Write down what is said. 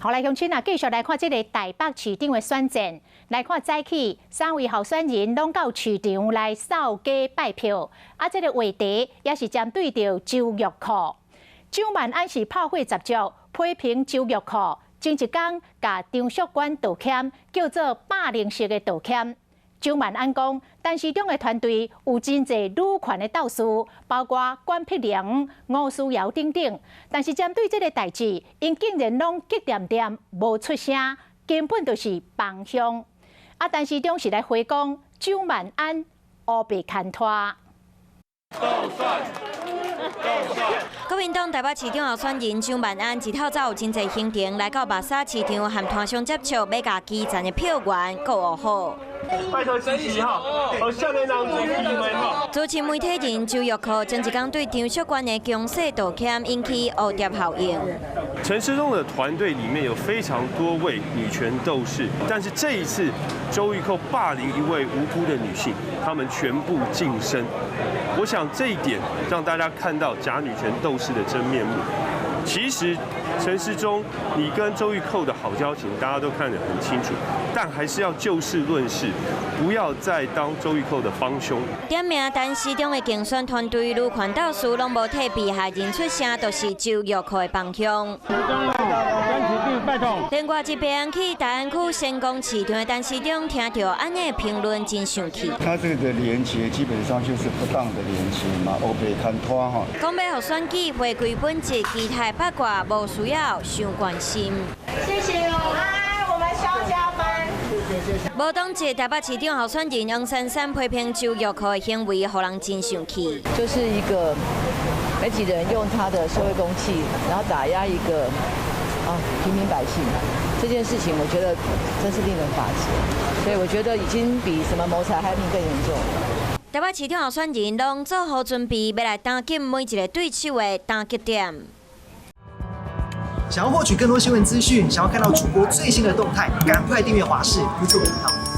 好來，鄉親啊，繼續來看這个台北市長的選戰。來看早起三位候選人攏到市場來掃街拜票。啊，這个話題也是針對著周玉蔻。蔣萬安是炮火十足，批評周玉蔻前一工共張淑娟道歉，叫做霸凌式的道歉。蔣萬安講，陳時中的團隊有真濟女權的鬥士，包括管碧玲、吳思瑤等等。但是針對這个代誌，𪜶竟然攏激恬恬無出聲，根本就是幫兇。啊，陳時中是來回講蔣萬安烏白牽拖。國民黨台北市長候選人蔣萬安一透早有真濟行程來到白沙市場和攤商接觸，欲共基層的票源顧好。拜託支持哈，予少年人支持你們哈。主持媒體人周玉蔻前一工對張淑娟的強勢道歉引起蝴蝶效應。陳時中的團隊裡面有非常多位女權鬥士，但是這一次周玉蔻霸凌一位無辜的女性，他們全部噤聲。我想這一點讓大家看到假女權鬥士的真面目。其實陳時中，你跟周玉蔻的好交情，大家都看得很清楚，但還是要就事論事，不要再當周玉蔻的幫兇。點名陳時中的競選團隊女權鬥士攏無替被害人出聲，就是周玉蔻的幫兇。另外一邊去大安區仙公市場的陳時中聽著按呢評論，真生氣。他這個連結基本上就是不當的連結嘛，烏白牽拖哈。講欲予選舉回歸本質，其他八卦無需要傷關心。謝謝哦，來，我們蕭家班。無黨籍台北市長候選人黃珊珊批評周玉蔻的行為，予人真生氣。就是一個媒體人用他的社會公器，然後打壓一個平民百姓，這件事情我覺得真是令人髮指。所以我覺得已經比什麼謀財害命更嚴重。台北市長候選人攏做好準備，欲來打擊每一個對手的打擊點。想要獲取更多新聞資訊，想要看到主播最新的動態，趕快訂閱華視 YouTube 頻道。